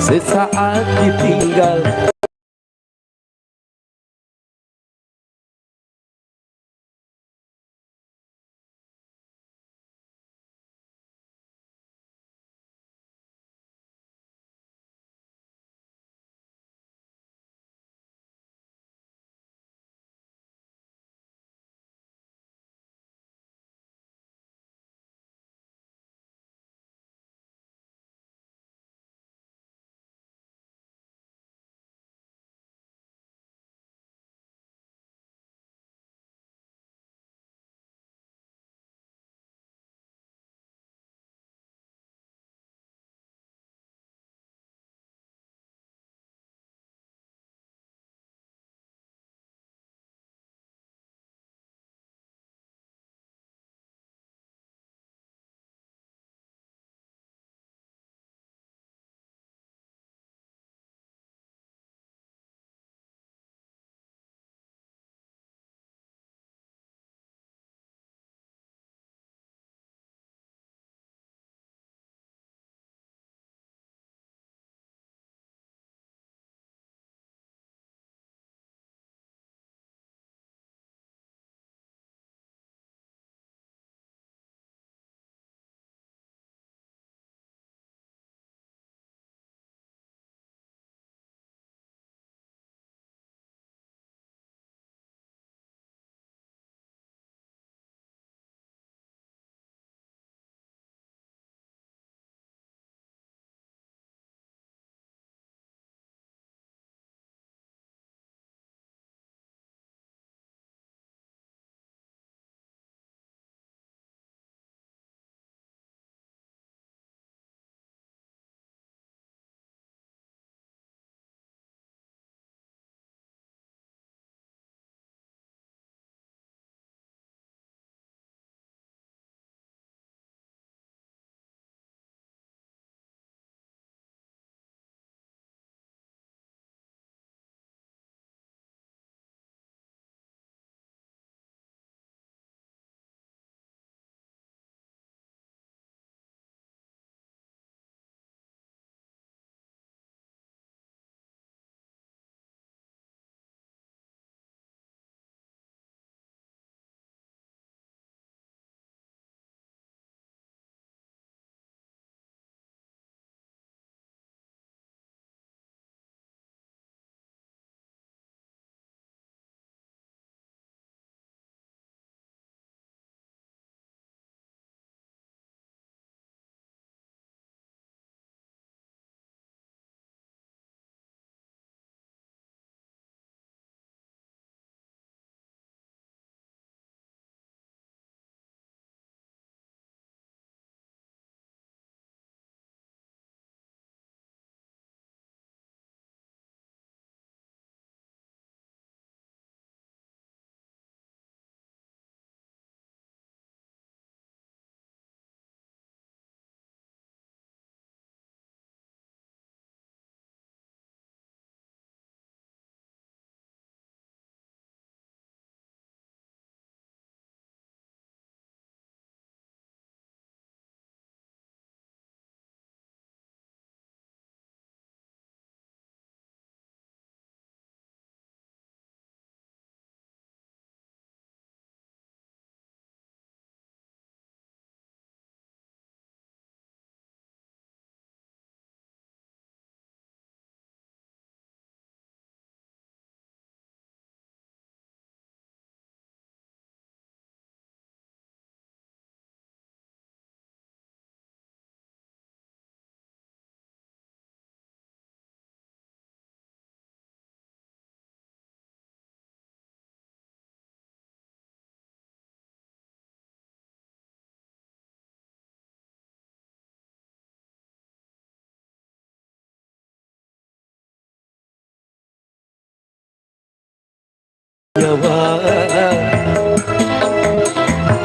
Sesaat ditinggal.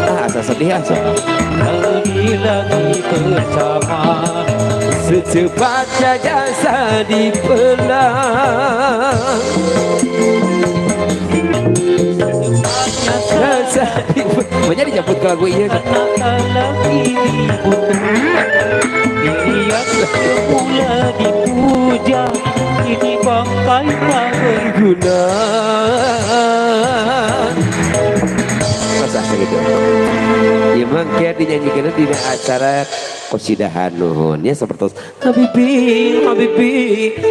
Ah, asa sedih asa. Lagi-lagi bersama. Secepatnya jasa dipelang. Jasa dipelang. Banyak dijemput ke lagu ini. Karena lagi dibutuh, diri yang semula dipuja. Sampai tak berguna. Masa gitu. Ya mangke dinyanyikan di acara qasidahan nuhun ya seperti Habibi, Habibi,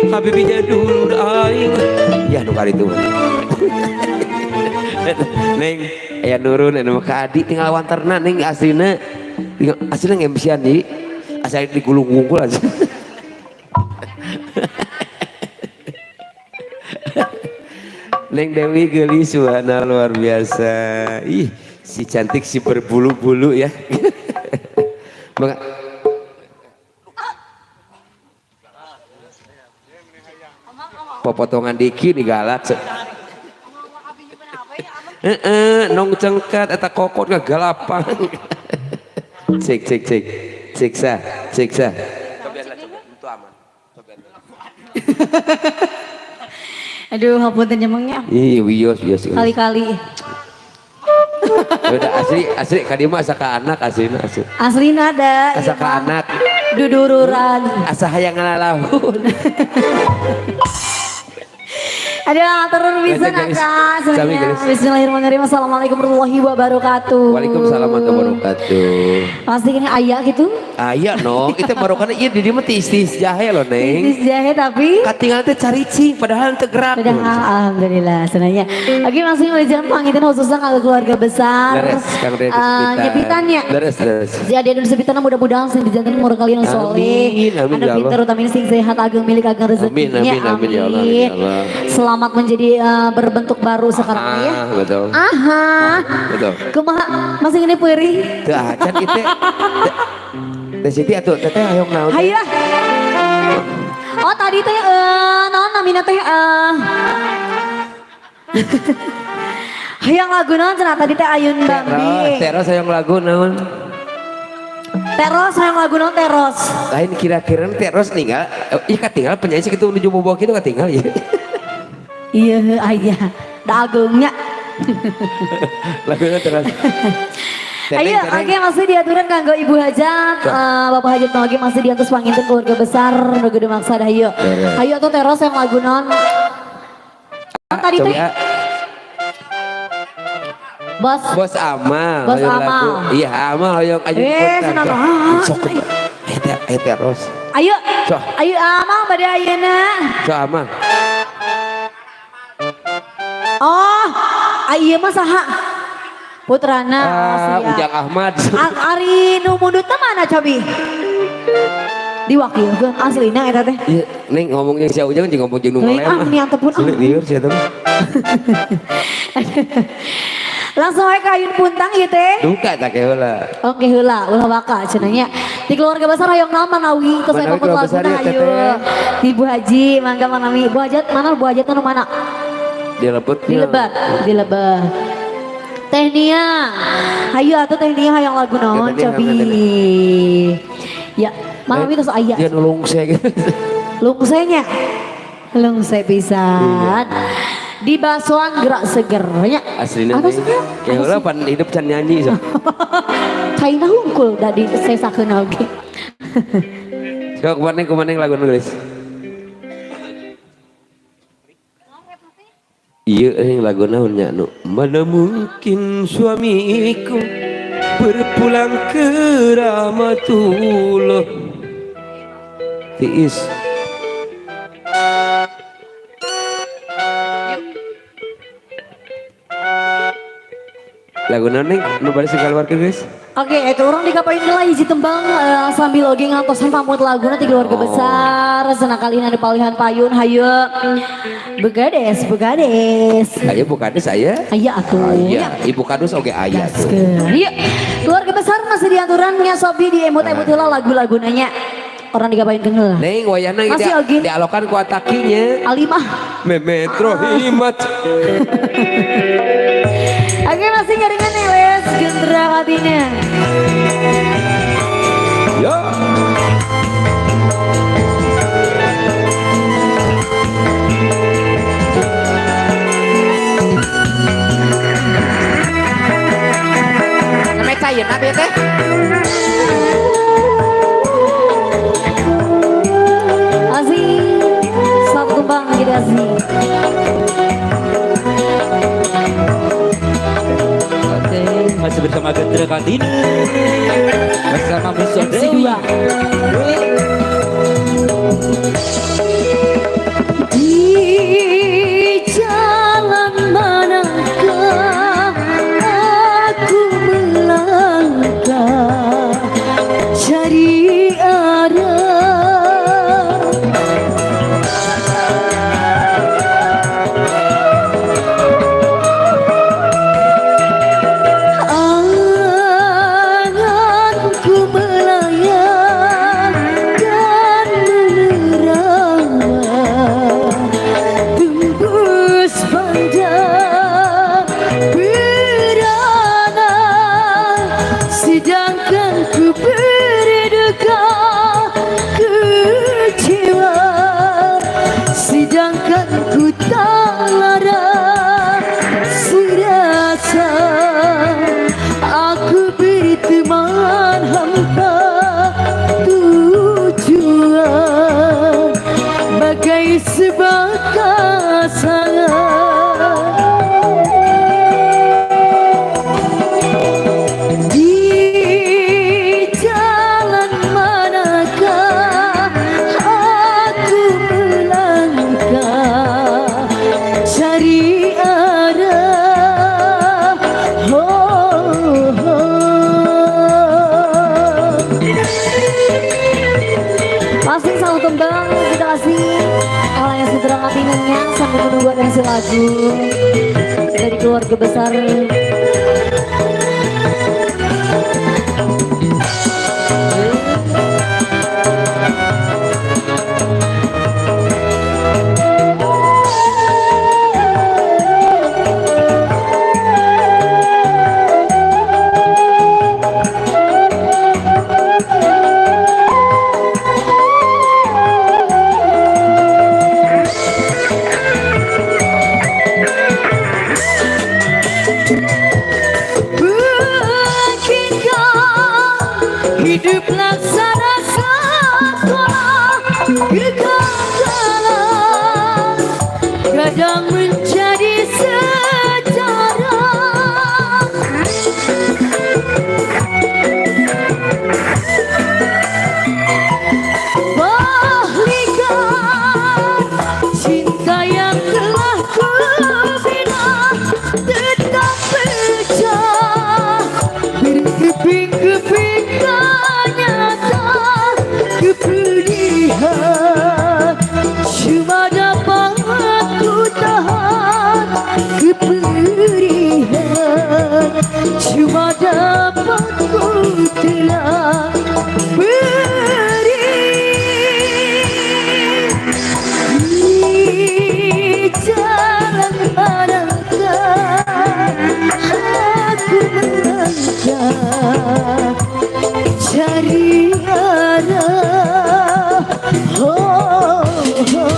Habibinya dulu aing. Ya nu kali itu. Neng aya nurun anu ka adi tinggal wanterna neng aslina. Tinggal aslina ngemsian di asal digulung-gungkul aja. Neng Dewi geulis suhana luar biasa. Ih, si cantik si berbulu-bulu ya. Maka popotongan diki nih galak. Heeh, nong cengkat eta kokot ngagalapan. Cek cek cek. Cek sah, cek sah. Itu aman. Aduh, hapunten nyemengnya. Ih, wios wios. Kali-kali. Udah asli asli ka dieu mah asa ka anak aslina asli. Aslina da. Asa ka anak. Dudururan. Asa hayang ngalalaun. Aduh, turun bisa naka. Bismillahirrahmanirrahim. Assalamualaikum warahmatullahi wabarakatuh. Waalaikumsalam warahmatullahi wabarakatuh. Pasti ini ayah gitu? Ayah no, itu barokahna ieu di dieu mah tiis-tiis jahe loh neng. Tiis jahe tapi katinggal teh caricing padahal teu gerak. Padahal alhamdulillah sebenarnya. Oke, langsung mulai jalan pangitan khususnya kalau keluarga besar. Leres, Kang Deddy Sepitan. Nyepitannya. Leres, leres. Jadi ada sepitan mudah-mudahan sing dijanten umur kalian soleh. Amin, Anu pinter utamin sing sehat ageng milik ageng rezekinya. Amin, amin, amin ya Allah. Amin, ya Allah. Selamat menjadi berbentuk baru sekarang ya. Betul. Aha. Betul. Kumaha masih ngene peurih? Teu acan ieu. Teh Siti atuh teteh hayang naon? Hayu. Oh tadi teh naon namina teh hayang lagu naon cenah tadi teh Ayun Bambi. Teros hayang lagu naon? Teros hayang lagu naon teros? Lain kira-kira teros ninggal, ih katinggal penyanyi sakitu nuju bobo kitu katinggal ya. Iya aya, da agengnya. Laguna teros. Ayo, oke masih diaturan kanggo Ibu Hajat, Bapak Hajat lagi masih diatus panginten keluarga besar nu gede maksa hayu. Hayu atuh teros yang lagu naon? Tadi teh. Bos. Bos Amal. Bos Amal. Iya, Amal hoyong ayu. Sok. Ayo teros. Ayo. Ayo Amal bade ayeuna. Sok Amal. Oh, ieu mah saha? Putrana Ujang Ahmad. Ari nu mundutna mana cobi? Diwakilkeun aslina eta teh. Iya, neng ngomong jeung si Ujang jeung ngomong jeung nu ngoleh. Ah, niat tepun. Sulit liur sia teh. Langsung we ka Ayun Puntang ieu teh. Duka tak heula. Oke heula, ulah waka cenah nya. Di keluarga besar hayang naon manawi tos aya pamut laguna hayu. Ibu Haji mangga manawi. Bu Hajat mana Bu Hajat nu mana? Di lebet. Di lebet, di lebet. Teh Nia, hayu atuh Teh Nia hayang lagu naon cobi. Ya, manawi terus aya. Dia nulungse gitu. Lungsenya. Lungse pisan. Di basuan gerak seger nya. Aslina. Ya heula pan hidup can nyanyi so. Caina hungkul da di sesakeun oge. Sok kumaha lagu nulis. Iya lagu naon nya nu mana mungkin suamiku berpulang ke rahmatullah. Tiis. Lagu naon neng nu bari sikaluarkeun guys. Oke, itu orang dikapain heula hiji tembang sambil oge ngantosan pamut laguna ti keluarga besar senang kalian anu palihan payun hayu. Begades, begades. Aya bukades aya? Aya atuh. Aya, Ibu Kadus oge aya tuh. Iya. Keluarga besar masih diaturannya sobi di emut-emut heula lagu-laguna nya. Orang digapain heula. Neng wayahna dialokan ku atakinya. Alimah. Memetro himat. Oke masih nyaringan nih les Gendra Katina. Ya. Namanya cair nabi teh. Asih satu tumbang gitu asih. Oke, masih bersama Gendra Kartini, bersama Muso MC Dewi. 2. Di jalan manakah aku melangkah cari arah? Anganku melayang dan menerawang tembus pandang berana, sedangkan ku berduka kecewa, sedangkan ku tak lara serasa aku berteman hampa tujuan bagai sebatas angan. Di jalan manakah aku melangkah cari arah? Oh, oh. Masih satu tembang kita kasih orang yang sudah ngatingannya sambil menunggu versi lagu dari keluarga besar. Mungkinkah hidup laksana sekolah kegagalan kadang menjadi sejarah? Bahlikan cinta yang telah kubina tetap pecah berkeping-keping, ternyata kepedihan cuma dapat ku tahan, kepedihan cuma dapat ku telan beri. Di jalan manakah aku melangkah cari arah? Oh, oh.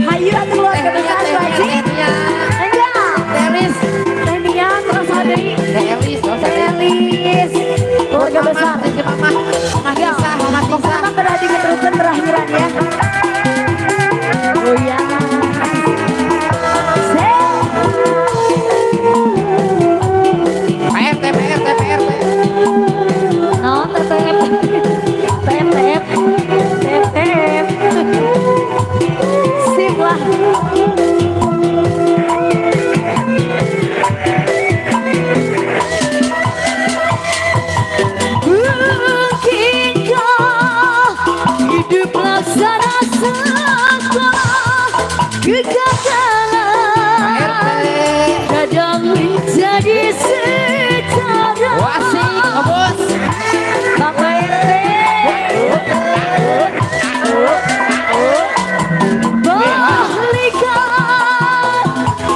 Hayu atuh keluarga besar wajib. Enggak. Elis, Teh Nia terus ada Teh Elis, oh, Teh Elis. Keluarga besar. Teh Mama, Mama Ya. Tisa, Mama Tisa. Pokoknya mah diteruskan berakhiran ya. Oh ya. PRT, PRT, PRT. No, TTF. TTF. TTF. Sip lah. Mungkinkah hidup laksana sekolah kegagalan kadang menjadi sejarah? Wah, asik, oh, bos. Bapak RT. Bahlikan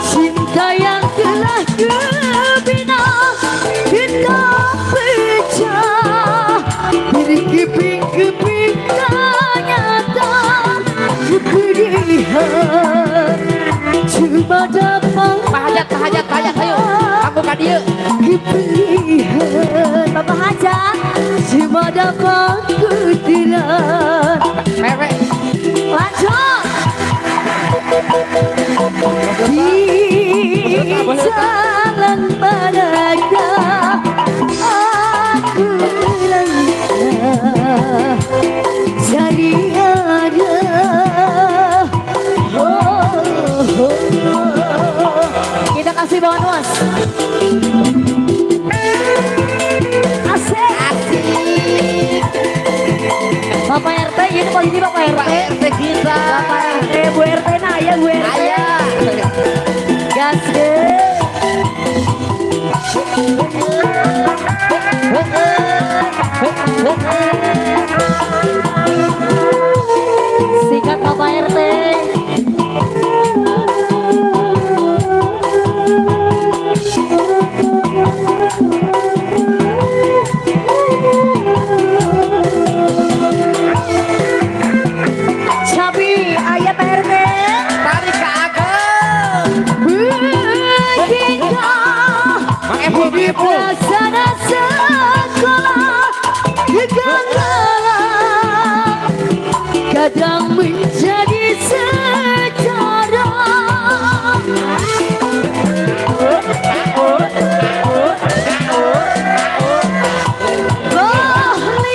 cinta yang telah kubina tetap pecah berkeping-keping, ternyata kepedihan cuma dapat Pak Hajat, Pak Hajat, Pak Hajat, ayo. Kamu ka dieu. Kepedihan Bapak Hajat cuma dapat ku telan. paling di Bapak RT. Pak RT kita. Bapak RT, Bu RT nah aya Bu RT. Aya. Gas deh. Sikat Bapak RT. Cabi, aya Pak RT. Tarik ke ageng. Begitu Mang Epul, Mang Epul. Laksana sekolah kegagalan kadang menjadi sejarah.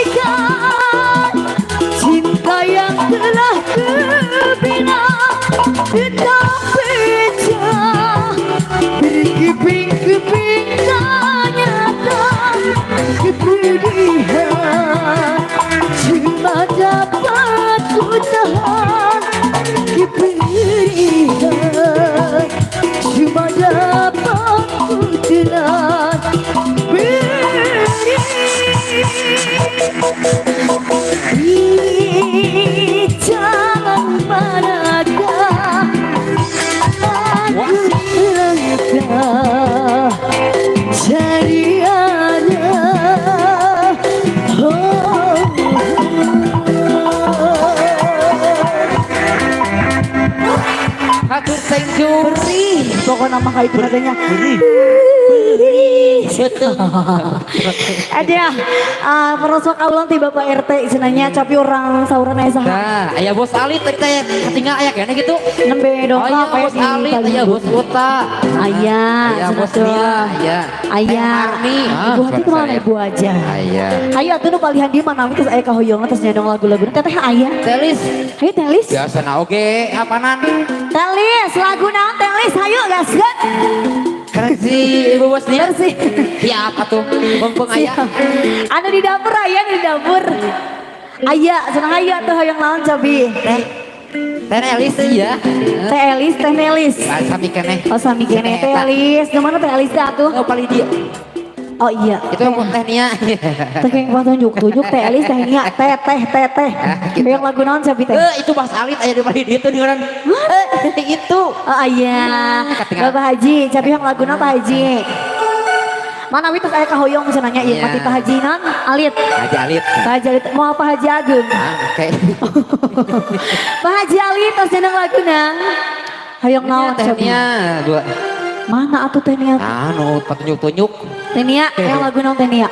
Bahlikan cinta yang telah terbina tetap pecah berkeping-keping ternyata kepedihan cuma dapat ku tahan kepedihan cuma dapat ku telan beri jalan manakah aku melangkah cari arah. Oh, Hatur thank you. Perih, pokoknya nama kayak itu nadanya. Perih. Betul. Ada perosok kaulan ti Bapak RT cenanya capi orang sauran aya saha. Nah, aya bos Ali tadi teh ketinggal aya kene gitu. Nembe dongkap Aya bos di Ali, aya bos Uta. Aya, Aya bos cenah tuh. Nia, aya. Aya. Teh Arni. Ibu hati kemana ibu aja. Aya. Ayo atuh nu palihan di mana terus aya kahoyongna terus nyadong lagu-lagu teteh aya. Telis. Ayo Telis. Biasa na oge apanan. Telis, lagu naon Telis? Ayo gaskeun. Keren si ibu bos Nia. Bersih. Siap atuh. Bengpeng aya. Siap. Anu di dapur aya anu di dapur. Aya, senang aya tuh hoyong naon cobi. Teh. Teh Elis iya. Teh Elis, Teh Nelis. Ah, sami keneh. Oh sami kene Teh Elis, nu mana Teh Elis teh atuh? Oh paling dia. Oh iya. Itu yang teh Nia. Teh yang tunjuk tunjuk Teh Elis, Teh Nia, Teh Teh Teh Teh. Gitu. Hoyong lagu naon cobi teh? Eh, itu Mas Alit aya di paling dia tuh di orang. Eh, itu. Oh iya. Ketinggalan. Bapak Haji, capi hoyong lagu naon Pak Haji? Mana witos aya kahoyong cenah nya ieu Iya. mati Pak Haji naon? Alit. Haji Alit. Pak Haji Alit, mau Pak Haji Agung. Ah, oke. Pak Haji Alit tos jeneng laguna. Hoyong naon Teh cobi? Nia, dua. Mana atuh Teh Nia? Ah, nu petunjuk-tunjuk. Teh Nia, yang lagu naon Teh Nia?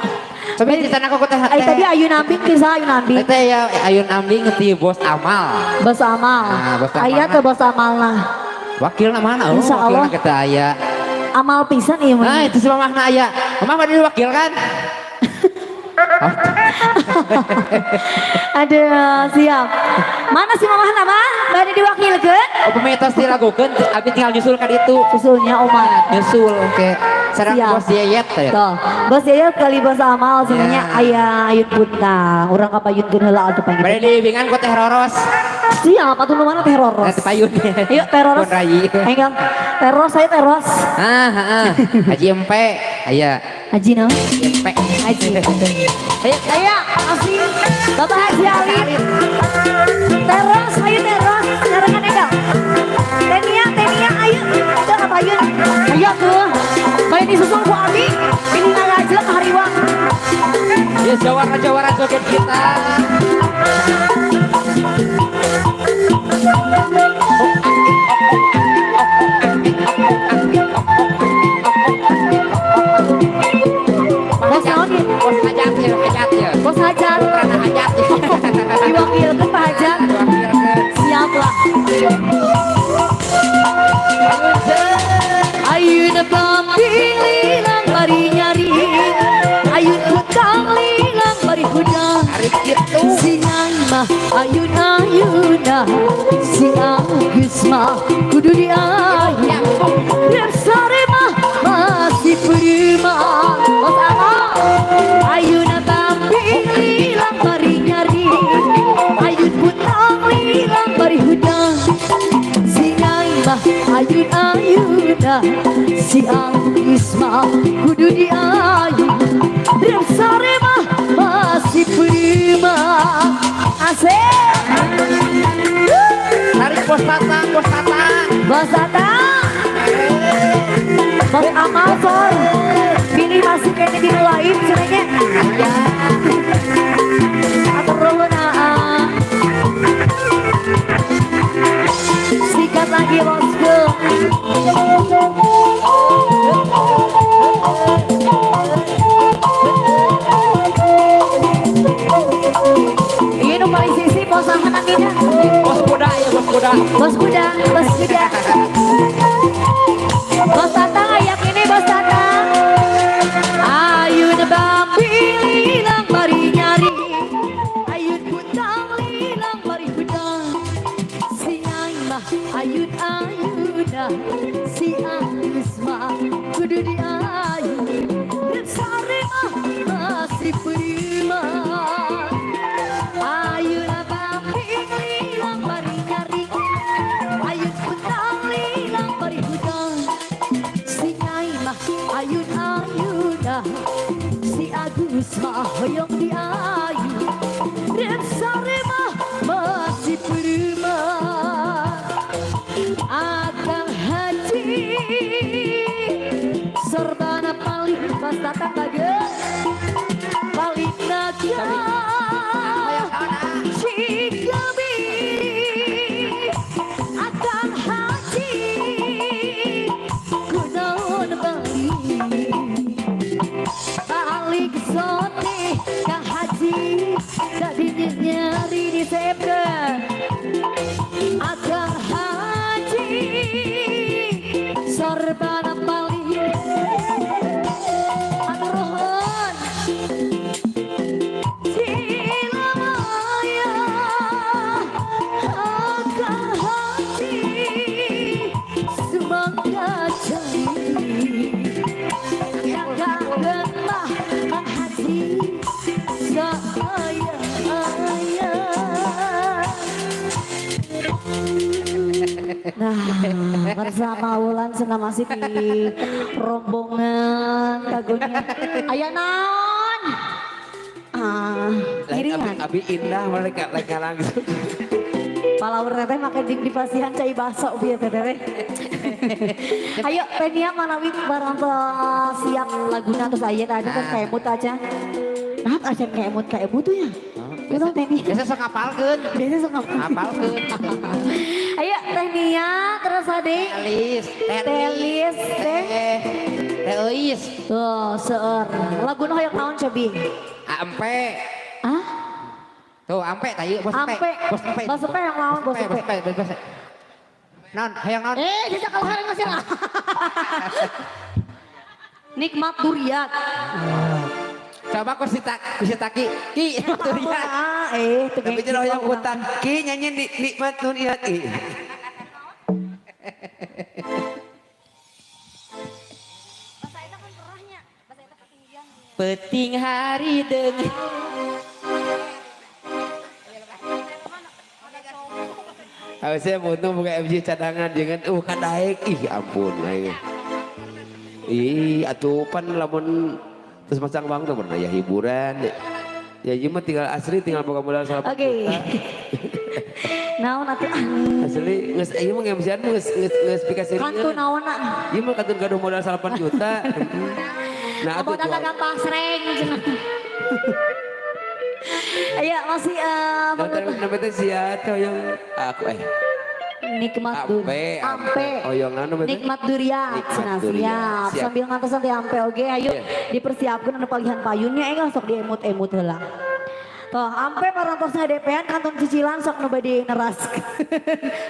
Tapi di sana kok teh. Ay tadi Ayun Ambing kisah Ayun Ambing. Teh ya Ayun Ambing ti Bos Amal. Bos Amal. Ah, Bos Amal. Aya teh Bos Amal lah. Wakilna mana? Oh, Insya Allah. wakilna kita aya. Amal pisan ieu Nah, mah. itu si mamahna aya. Mamah mah diwakil kan? Aduh, siap. Mana si mamah nama? Bade diwakilkeun? Oh, pemitos dilakukeun abi tinggal nyusul ka ditu. Susulnya Omar. Nyusul oke. Sareng Siap. Bos Yeyet teh. Tuh, Bos Yayat kali Bos Amal sebenarnya Ya. aya Ayun Puntang. Urang ka payunkeun heula atuh Bade panggil. dibimbingan ku Teh Roros. Siap atuh nu mana Teh Roros? Nah, teh payun. Yuk Teh Roros. Pun rayi. Enggal. Teh Roros saya Teh Roros. Ah, ah, ah. Haji Empe, aya. Haji naon? Empe. Haji. Ayo, ayo, kasih Bapak Haji Ali. Teros, ayo teros. Nyarengan enggal. Tenia, Tenia, ayo. Udah ngapain? Ayo tuh. Kayak disusul ku Abi. Ini ngajleng hariwang. Ya jawara-jawara joget kita. Bos naon ieu? Bos hajat ya, hajat ya. Bos Hajat. Karena hajat ya. Diwakilkeun Pak Hajat. Siap lah. Ayun pampi lilang bari nyari. Ayun hutang lilang bari hudang. Tarik gitu. Si Nyai mah ayun ayuna. Si Agus mah kudu diayun. Rep sore mah masih prima. Bos Amal. Ayun pampi lilang bari nyari. Ayun putang Ayun ayuna si Agus mah kudu diayu. Rem sare mah masih prima. Asik. Tarik bos Tatang, bos Tatang. Bos Tatang. Bos Amal Sor. Pilih masih kayaknya di lain cenanya. Atur nuhun, aa. Sikat lagi bosku. Ini nu paling sisi bos saha namina? Bos kuda ya, bos kuda. Bos kuda, bos kuda. Bos Tatang ayak ini bos Tatang. Ayun bang bilang mari nyari. Ayun butang lilang mari hudang. Si Nyai mah ayun ayuna. Si Agus mah kudu diayu. Dan sare mah masih prima. Ayun bang lilang mari nyari. Ayun butang lilang mari hudang. Si Nyai mah ayun ayuna. Si Agus mah hoyong diayu. Dan sare mah masih prima. Akang Haji serbana paling pas datang bagus paling naga Cigabi. Akang Haji kunaon balik balik sote Kang Haji tadi nyari di sepke. Akang Haji sorbana paling atur nuhun. Cilamaya Akang Haji sumangga cai yang kangen mah Kang Haji saya ayah. Nah, bersama Wulan senang masih di rombongan kagunya. Aya naon? Ah, Lain abi, iringan. Abi indah mereka mereka langsung. Palawur teteh make jeung dipasihan cai baso bieu teh teh. Ayo Tenia manawi barantos siap laguna terus aya tadi kan kaemut aja. Nah, acan kaemut kaemut tuh ya. Gitu Tenia. Biasa sok ngapalkeun. Biasa sok ngapal. Ngapalkeun. Ayo Teh Nia terus adik. Telis, Telis teh. Teh Euis. Tuh, seueur. Laguna hoyong naon cobi? Ampe. Hah? Tuh, ampe tayu bos empe. Ampe. Bos empe. Bos empe yang naon, bos empe? Bos empe, bos empe. Naon, hayang naon? Eh, jajak kalau hari ngasih lah. Nikmat duriat. Coba ku si Taki. Ki, duriat. Ah, eh, tuh Tapi geng- jadi hoyong utang ki nyanyi nikmat duriat. Ih. Peting hari dengan Harusnya untung buka MC cadangan jangan kadaek ih ampun aing. Ih atuh pan lamun terus masang bang tuh pernah ya hiburan. Ya ieu mah tinggal asli tinggal boga modal 1 Oke. juta. Naon atuh? Asli geus ieu mah MC-an geus geus geus pikasieun. Kantun naon ah? Ieu mah kantun gaduh modal 8 juta. Nah atuh Modal jual. dagang pasreng cenah. Ayo masih Namanya teh sia teh hoyong aku eh nikmat dur. Ampe, Ampe. Hoyong anu betul? Nikmat duriat. Nikmat Nah, duriat. siap. Siap. Sambil ngantos nanti ampe oge ayo Iya. dipersiapkan anu palihan payunnya enggal sok diemut-emut heula. Toh ampe parantosna DP-an kantun cicilan sok nu bade neras.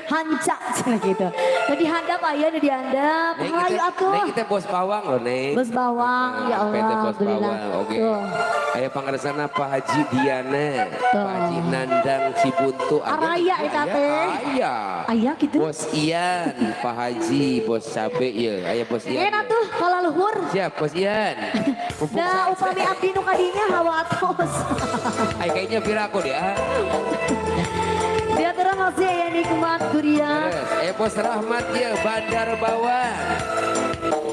Hanca cenah gitu. Tadi handap aya nu dihandap. Neng Hayu kita, atuh. Neng kita bos bawang loh Neng. Bos bawang, ya Nah, Allah, PT bos alhamdulillah. bawang, oke. Tuh. Aya pangaresana Pak Haji Diana, Tuh. Pak Haji Nandang Cibuntu. Araya eta teh. Aya. Aya gitu. Bos Ian, Pak Haji, Bos Cabe ya, aya Bos Ian. Enak tuh kalau luhur. Siap, Bos Ian. Pupuk Nah, upami abdi nu kadinya hawa atos. Ay, kayaknya pira aku deh. Ah. Dia terang masih aya nikmat kuria. Bos Rahmat ya Bandar Bawang.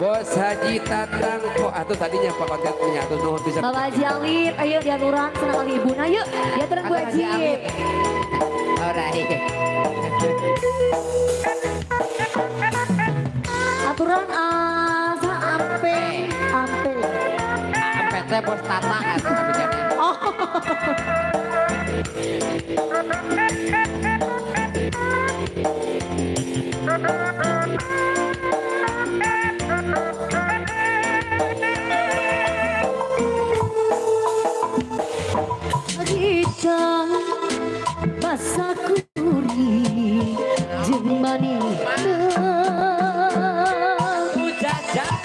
Bos Haji Tatang kok atuh tadinya Pak konten punya atuh nuhun bisa. Bapak Haji Alif, ayo diaturan senang kali ibu. Ayo diaturan Bu Haji. Alright. Aturan asa ampe ampe. Ampe teh Bos Tatang atuh abijana. Oh. Harita basa kuri jeung manehna Ujajar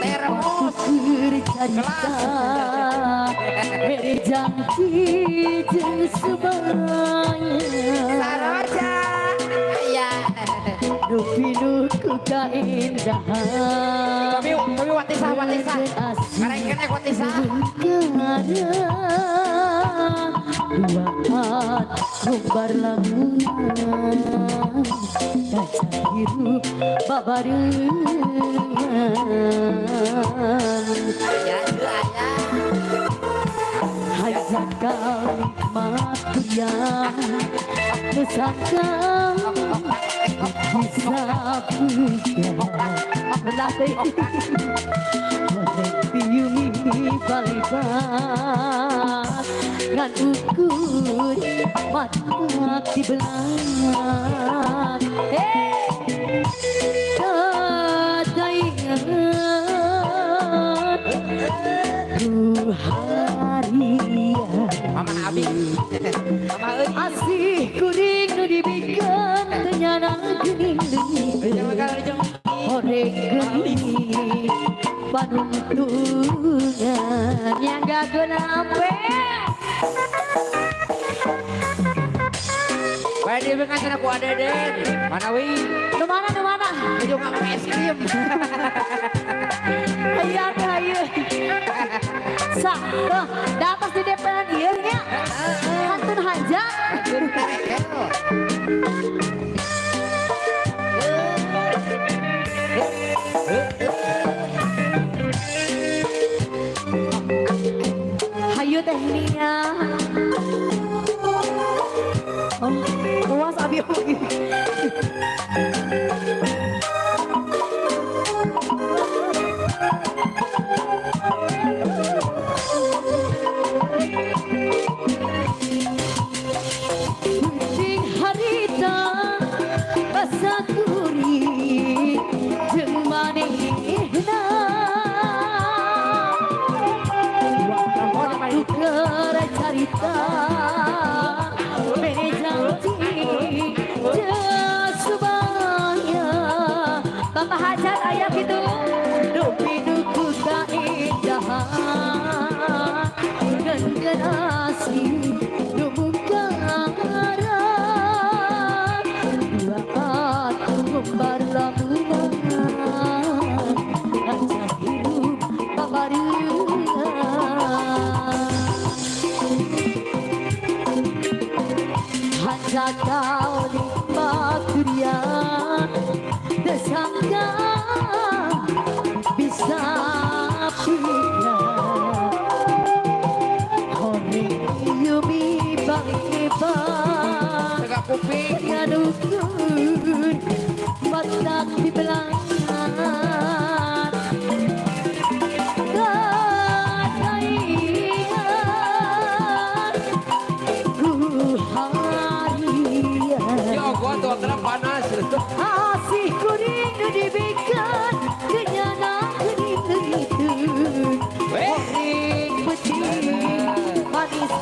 termos keur carita mere janji jeung sebaraya Saroja aya nu pinuh ku kaindahan kami watisah watisah karengkeun ek watisah duaan ngumbar lamunan kaca hirup babarengan aya aya hajakal nikmat dunia nu sangka bisa punya rendah teh piu mimpi balibat ngan ukur mata dibelang kadaingan ku harian Mama Abi Mama euy asih kuring nu dibikeun teu nyana geuning leungiteun horeng geuning panuntungan yang gak ampe. Bae di beungan cenah ku Adeden. Mana wi? Nu mana nu mana? Nuju ngomong es krim. Hayu hayu. Sa, tuh, da atas di DPR ieu nya. Kantun hajat. Kantun terekel. Hayu teh nia. Oh, luas abi oge. Kucing harita basa kuri jeung manehna waktu keur carita mere janji jeung subaya Bapak Hajat aya kitu dupi duku kaindahan dan asih nu mungkaran duaan ngumbar lamunan ngaca hirup babarengan hanjakal nikmat dunia teu sangka bisa punya horeng yumi balik Tegak kuping nganukeun batak dibelangan kadaingan ku harian Ya gua tuh akrab panas. asih kuring nu dibikeun kenyana geuning leungiteun horeng peuting manis.